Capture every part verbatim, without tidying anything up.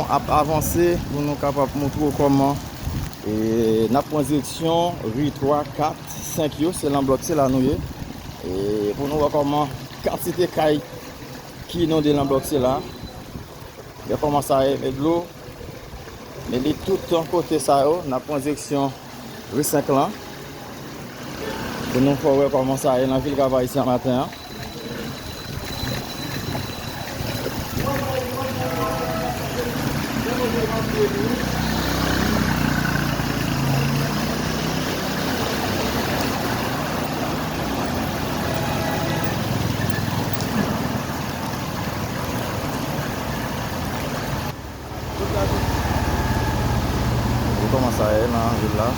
Ap avanse pou nou kapab montre w kòman, e, n ap pran direksyon ri twa, kat, senk yo, se lan blòk sila nou ye. E, pou nou wè kòman kantite kay ki inonde lan blòk sila. Gen kòman sa ye, men dlo, men li tout kote sa yo, n ap pran direksyon ri senk lan. Pou nou fè w wè kòman sa ye nan vil Kavayi maten an. Li kòmanse ale nan vil la.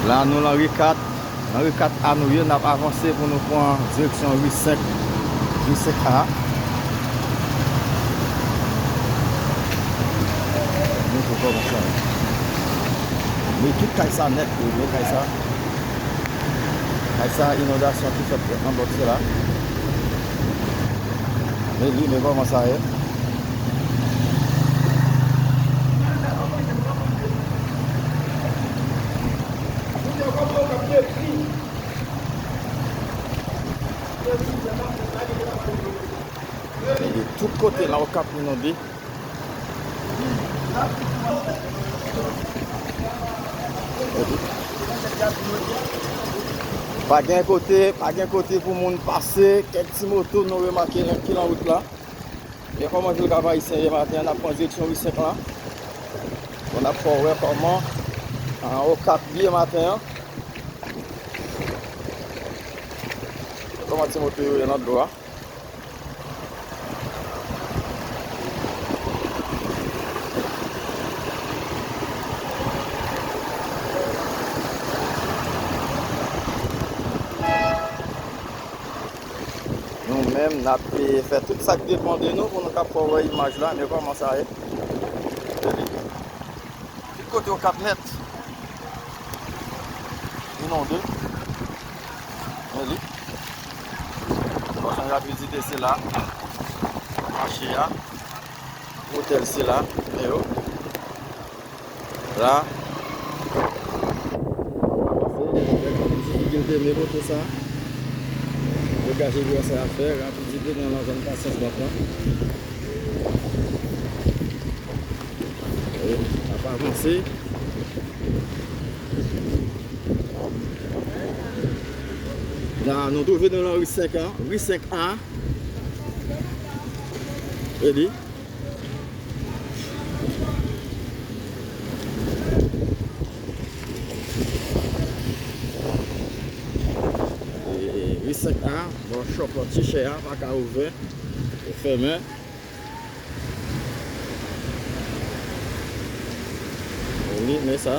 La, nou lan ri kat. Nan ri kat A nou ye, n ap avanse pou nou pran direksyon ri senk, ri senk A. Nou tou kòmanse ale. Men tout kay sa nèt, wi, men kay sa. Kay sa, inondasyon ki fèt nan blòk sila. Men li, men kòman sa ye. Li tout kote la, Okap inonde. Pa gen kote, pa gen kote pou moun pase. Kèk ti moto nou remake ki lan wout la. Men kòman vil Kavayisyen ye maten an, n ap pran direksyon ri senk lan. Bon, n ap fè w wè kòman, ah, Okap ye maten an. Kòman ti moto yo ye nan dlo a. Nou menm, n ap, eh, fè tout sa k depann de nou pou nou kab fè w wè imaj la, men kòman sa ye. Tout kote Okap nèt inonde. Men li. Pòsyon rapidite sila. Mache a. Otèl sila. Men yo. La. Difikilte men kote sa. Degaje gwo sa a fè. Rapidite nan, nan zòn Pasyans Bank lan. E, n ap avanse. La, nou twouve nou nan ri senk an, ri senk A. Redi. E, ri senk A, bò chòp ti chè a, pa ka ouvè, e fèmen. Wi, men sa.